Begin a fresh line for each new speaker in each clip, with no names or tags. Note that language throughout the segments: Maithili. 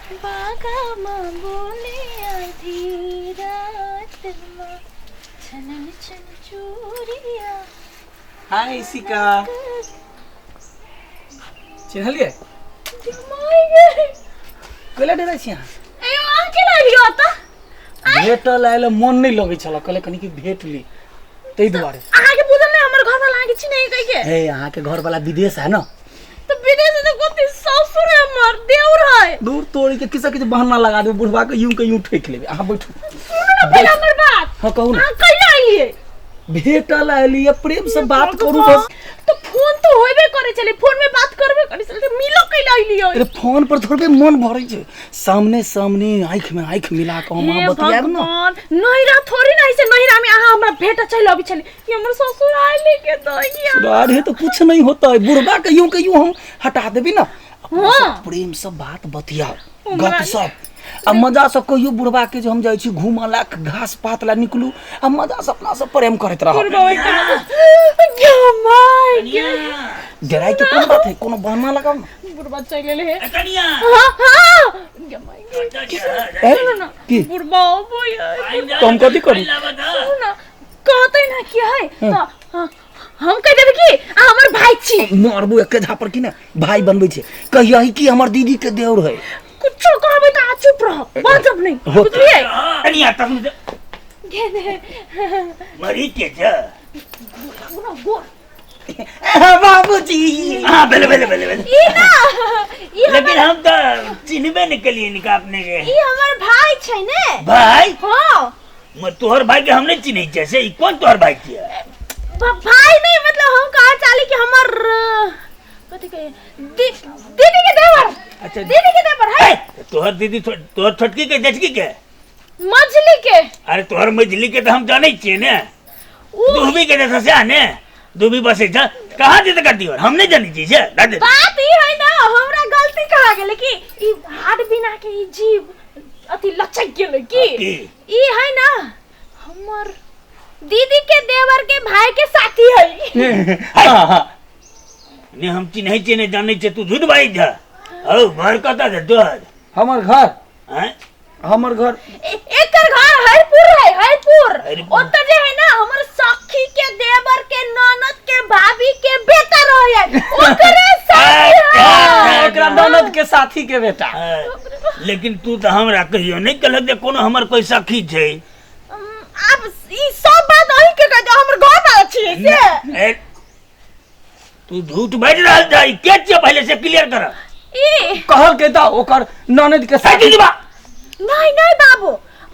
बागामा बोले आधी रातमा छनन छन चूड़िया।
हाय सिका, चिन्हलियै?
जमाई।
कैला डरै छी अहाँ?
ए, अहाँ केना एलियै ओतऽ?
भेटल आयल, मन नहि लगै छल, कहले कनि कि भेट ली, ताहि दुआरे।
अहाँके बुझल नहि हमर घर वाला अहाँके चिन्है कहिके?
हे, अहाँके घर वाला विदेश है ना।
तऽ विदेश से कथी, ससुर है हमर, देउर है।
दूर तोड़ी के किसा किछु बहाना लगा देबै, बुढ़वा के यूं के यूं ठोकि लेबै। अहाँ बैठू।
सुनू ने पहिले हमर बात।
हाँ, कहू ने।
अहाँ कहिया एलियै?
भेटल एलियै, प्रेम से बात करू बस।
तो फोन तो होबे करे छलै, फोन में बात करबे करे छलै, तऽ मिलो कैला एलियै?
अरे, फोन पर थोड़बे मन भरै छै, सामने सामने आँखि में आँखि मिला कऽ हम
हे
अहाँ बतियाब ने।
भगवान, नैहरा थोड़ी ना है से नैहरा में अहाँ हमरा भेट चलि अबै छलै। ई हमर ससुर आइले के दहिया।
अरे, तो कुछ नहीं होता है, बुढ़वा के यूं के यूं हम हटा देबी ना। अपना सब
हाँ।
प्रेम से बात बतियाओ, गप सप आ मजा से कहियो बुढ़वा के जे हम जाइ छी घूमऽ ला, घास पात ला निकलू आ मजा से अपना सब प्रेम करैत रहब। डराय के कोन बात है? कोनो बहाना लगाओ ना।
बुढ़वा चलि गेलै हे।
कनिया।
हाँ हाँ, गमाई।
ए,
सुनू ना।
की?
बुढ़वा अबै है।
तो हम कथी करी?
सुनू ना, कहतै ना की है तऽ हाँ, हम कहि देबै कि अहाँ हमर भाई छी।
मारबू एके झापर की ने भाई बनबै छै। कहियही कि हमर दीदी के देवर है।
कुछो कहबै तऽ अहाँ चुप रहब, बाजब नहि।
हो।
बुझलियै?
कनिया, तखन
गे ने।
मरी के छ?
गोर गोर।
बाबूजी।
हाँ, भेले भेले भेले भेले।
ई ना ई
लेकिन हम तऽ चिन्हबे नहि केलियै निका अपने के।
ई हमर भाई छै ने।
भाई?
हाँ।
तोहर भाई के हम नहीं चिन्है छियै से। ई कोन तोहर भाई छियै?
भाई नहीं, मतलब हम कहा चाली कि हमर कथी कहे, दीदी के देवर।
अच्छा।
दीदी के देवर है।
ए, तोहर दीदी तोहर छोटकी के जेठकी के?
मझली के।
अरे, तोहर मझली के तो हम जानै छियै ने।
उ
दुहबी के जैसा से ने दुहबी बसै छ, कहाँ जेतै कर दियो, हम नहीं जानै छियै से दादी।
बात ई है ना, हमरा गलती कहा गेलै कि ई हाथ बिना के ई जीव अथी लचक गेलै कि
की?
ई है ना हमर दीदी के देवर के भाई के साथी है।
हाँ हाँ।
ने हम चिन्है छियै ने जानै छियै, तू झूठ बाजै छ। हौ, घर कतऽ छै तोहर?
हमर घर?
आँय?
हमर घर
एकर घर हरिपुर है, हरिपुर।
हरिपुर।
ओतऽ जे है ना हमर सखी के देवर के ननद के भाभी के बेटा रहे है, ओकरे साथी है।
ओकरा ननद के साथी के बेटा।
हाँ, लेकिन तू तऽ हमरा कहियो नहि कहलक जे कोनो हमर कोई सखी छै।
आब ई सब बात अहीं के कह दो, हमर घर वाला छियै से।
ए, तू झूठ बाजि रहल छै। के छियै, पहिले से क्लियर कर।
ई
कहल के तऽ ओकर ननद के साथी।
साथी बा।
नहीं नहीं बाबू,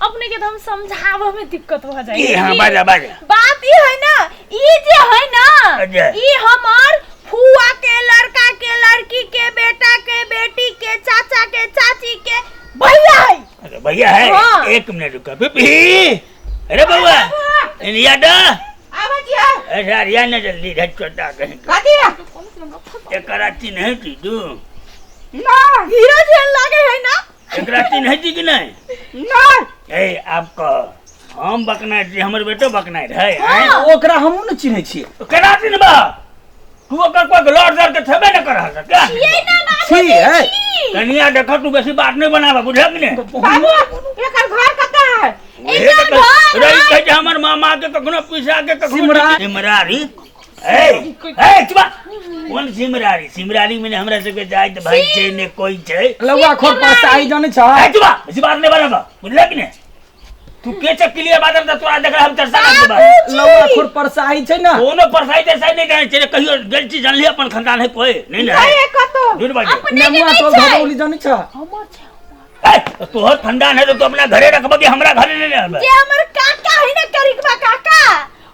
अपने के तो हम समझावे में दिक्कत हो जाए।
की? हाँ, बाजा बाजा।
बात ई है ना, ई जे है ना,
अच्छा।
ई हमर फुआ के लड़का के लड़की के बेटा के बेटी के चाचा के चाची के भैया है।
अरे, भैया है?
हाँ।
एक मिनट रुका पिपी। अरे बउआ, इंडिया डा।
आबै छियै।
अरे यार, ना जल्दी रे छोटा कहीं।
कथी?
एकरा चिन्है छी तू?
नहि।
हीरो जेहन लागे है ना।
एकरा चिन्है छी कि नहि?
नहि।
ए, आब कह, हम बकनाइ छी, हमर बेटो बकनाइ रहै, आँय?
ओकरा हमहूँ ने चिन्है छियै।
केना चिन्हबा तू? ओकर कोई लड़ जड़ के छेबे न कर क्या?
ये ना बाबू।
छी है।
कनिया, देख, तू बेसी बात नहीं बनाबा, बुझल कि नहीं?
बाबू, एकर घर कतऽ है?
उहे तऽ रही कहै छै हमर मामा के कखनो पीसा के कखनो
सिमरा-
सिमरारी। ए ए, चुप। कोन सिमरारी? सिमरारी में हमरा सबके जाइत भाई छै ने कोई छै।
लौआ खोर पास आई जाने छ।
ए, चुप, बेसी बात नहीं बनाबा, बुझल कि नहीं? तू के छै क्लियर बात त तोरा देख हम चर्चा कर देबा।
लौआ खोर पर से आई छै ना।
कोनो परसाई तरसाई नहीं जाने छै, कहियो गेल छी? जानली अपन खानदान है कोई नहीं ने?
नहि है कतौ।
झूठ बाजै।
अपने के
नेमुआ
नहीं
तो
छै।
घरौली जाने छ।
हमर छै।
ए, तो तोहर खानदान है तो तू अपना घरे रखबा कि हमरा घरे नहीं रहबा?
जे हमर काका है ना, करिकबा काका,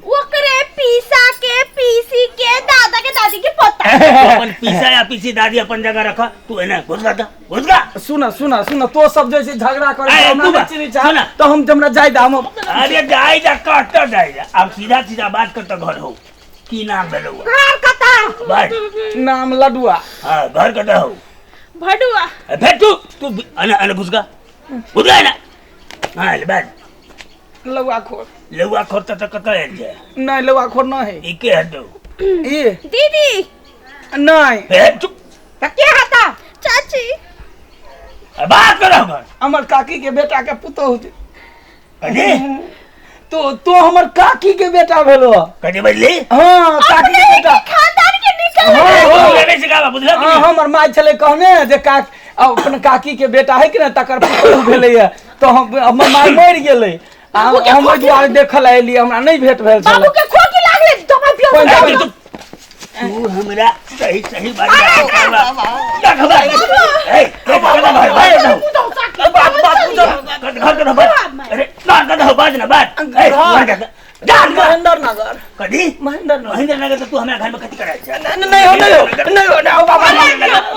ओकरे पीसा के पीसी के दादा के दादी के पोता।
तू अपन पीसा या पीसी दादी अपन जगह रख, तू एना घुस गा, घुस गा।
सुन सुन सुन, तो सब जैसे झगड़ा करे
ए,
हमरा
तू
नहीं
बा,
चिन्है छ।
सुन।
तो हम हमरा जाय दा हम।
अरे, जाय जा, कट जाय जा। अब सीधा सीधा बात कर, तो घर हो की नाम भेलो?
घर कतऽ?
बस।
नाम लडुआ।
हाँ, घर कतऽ हो?
भडुआ।
ए, फेर तू तू अने अने घुस गा, घुस गा ना। हाँ, ले बैठ।
लौआ खोर।
लौआ खोर त कतऽ आयल छै?
नहीं, लौआ खोर न है।
ई के हटो?
ई
दीदी।
नहीं।
ए, चुप।
तऽ के हता?
चाची।
बात कर हमर।
हमर काकी के बेटा के पुतोह छै।
कथी?
तो हमर काकी के बेटा भेलो।
कथी बजली?
हाँ, काकी के बेटा।
खानदान के निकल।
हाँ, हाँ।
नहीं सिखाबा, बुझलक?
हाँ, हमर माय छलै कहने जे काक अपन काकी के बेटा है कि ने, तकर पुतोह भेलैया। तो हम हमर माय मरि गेलै आ हम ओहि दुआरे देखल एलियै, हमरा नहि भेट भेल छलै।
बाबू के खोकी लागलै, दवाई पियो।
पैंतालीस।
तू हमरा सही सही बात देखबा। ए, भाई भाई,
बात बात बुझल।
घर के बात। अरे ना कद बाज ना बात। ए, जा
महेंद्र नगर।
कदी?
महेंद्र नगर।
महेंद्र नगर। तो तू हमरा घर में कथी कराय छै?
नहीं हो, नहीं हो, नहीं हो, नहीं हो बाबा।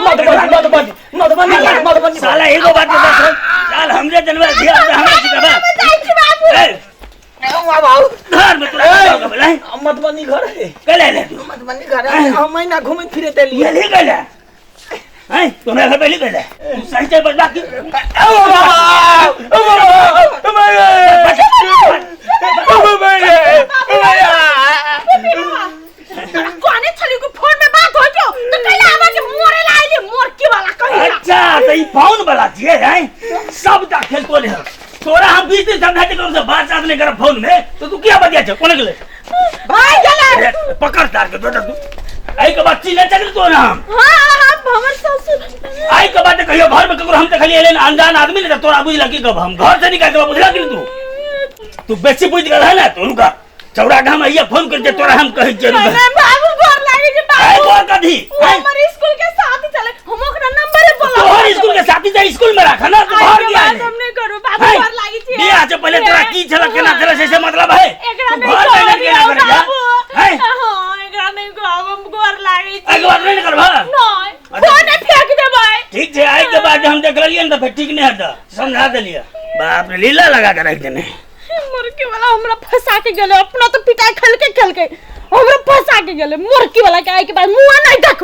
मधुबनी, मधुबनी, मधुबनी, मधुबनी।
साला एगो बात के बात साल हमरे जनवा धिया हमरा सिखाबा।
बाबू
ए
बाबा,
घर में तोरा बोला
मधुबनी घर है।
कले ले तू
मधुबनी घर है, हम महीना घूमे फिरे ते लिए।
ये ले हैं तू हमरा घर पहले गए तू सही से बजबा की।
ओ बाबा, ओ बाबा, ओ बाबा।
कोने छली को फोन में बात हो गयो तो कैला आवा के मोरे ला आइले मोर के वाला कहिया।
अच्छा त ई फोन वाला छिए हैं, सब ता खेल तोले है। तोरा हम 20 दिन समझा के कम से बात साथ नहीं कर फोन में, तो तू क्या बतिया छ? कोने गेले?
भाई गेले।
पकड़ तार के दो तू। आई के बात चिल्ला चल तो ना हम।
हां हां, हमर ससुर।
आई के बात कहियो घर में ककरो हम देखलिए एले अनजान आदमी ने, तोरा बुझला की कब हम घर से निकाल देबो, बुझला की तू? तू बेसी बुझ गेल है ना, तो रुका चौरा गाम आइया फोन कर दे तोरा हम कहै छियै।
नहीं बाबू, गोर लागे जे
आई
बाबू।
गोर कथी?
वो हमर स्कूल के साथी चले, हम ओकरा नंबर बोला।
तोहर स्कूल के साथी जे स्कूल में राख ना, तू घर किया
बात हम नहीं करू बाबू, गोर लागे छी।
बियाह से पहले तोरा की छला केना छला से मतलब है?
एकरा
तू
नहीं
घर में केना करे जा?
बाबू।
हैं?
हां, एकरा नहीं कहब, हम गोर लागे छी।
एक बार नहीं करबा?
नहीं, फोन फेंक देबै।
ठीक छै, आई के बाद हम देख लेलियै ने त फेर ठीक नहीं हेतै, समझा देलियै। बाप रे, लीला लगा के राखि देने।
मुर्गी वाला हमरा फंसा के गेलै, अपना तो पिटाई खलके खलके हमरा फंसा के गेलै। मुर्गी वाला के आइ के बाद मुँह नहीं देख।